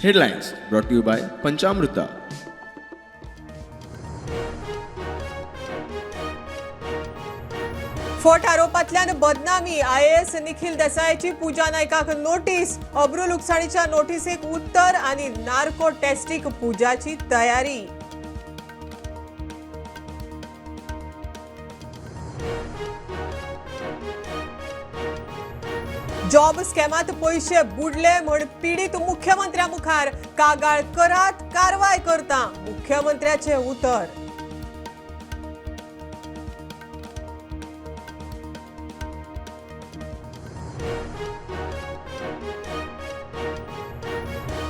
Headlines brought you by Panchamruta. फट आरोपांतल्यान बदनामी. IAS Nikhil देसायाची पूजा नायकाक notice. अब्रू लुकसाणीच्या नोटीसीक उत्तर आनी नार्को टेस्टीक पूजाची तयारी. जॉब स्कॅमात पयशे बुडले म्हण पिडीत मुख्यमंत्र्या मुखार. कागाळ करात, कारवाय करता, मुख्यमंत्र्याचे उतर.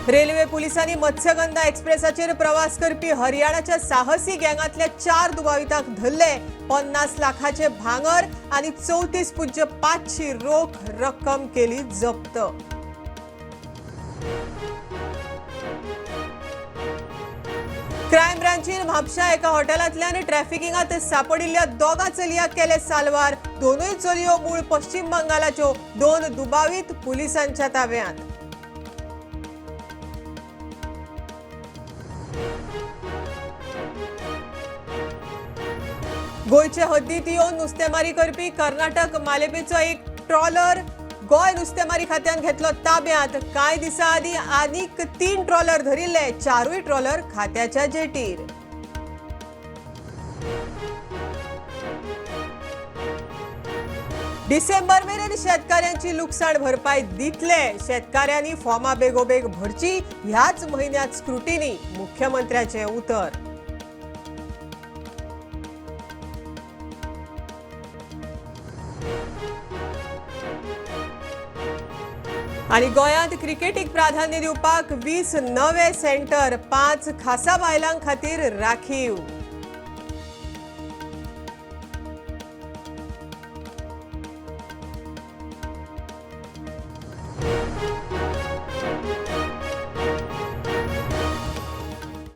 रेल्वे पोलिसांनी मत्स्यगंधा एक्सप्रेसाचेर प्रवास करपी हरियाणाच्या साहसी गँगातल्या 4 दुबावितांक धरले. 50 लाखाचे भांगर आणि 34.5 रोख रक्कम केली जप्त. क्रायम ब्रांचीन म्हापशा एका हॉटेलांतल्यान ट्रॅफिकिंगात सापडिल्ल्या 2 चलयांक केले साल्वार. 2 चलयो मूळ पश्चिम बंगालाच्यो. 2 दुबावीत पुलिसांच्या ताब्यात. गोंयचे हद्दीत येवन नुस्तेमारी करपी कर्नाटक मालेपेचो एक ट्रॉलर गोंय नुस्तेमारी खात्यान घेतलो ताब्यात. कांय दिसां आदीं आनीक 3 ट्रॉलर धरिल्ले. 4 ट्रॉलर खात्याच्या जेटीर. डिसेंबर मेरेन शेतकाऱ्यांची लुकसाण भरपाय दितले. शेतकाऱ्यांनी फॉर्मा बेगोबेग भरची. ह्याच म्हयन्यात स्क्रुटिनी, मुख्यमंत्र्याचे उतर. आनी गोंयांत क्रिकेटीक प्राधान्य दिवपाक 20 नवे सेंटर, 5 खासा बायलां खातीर राखीव.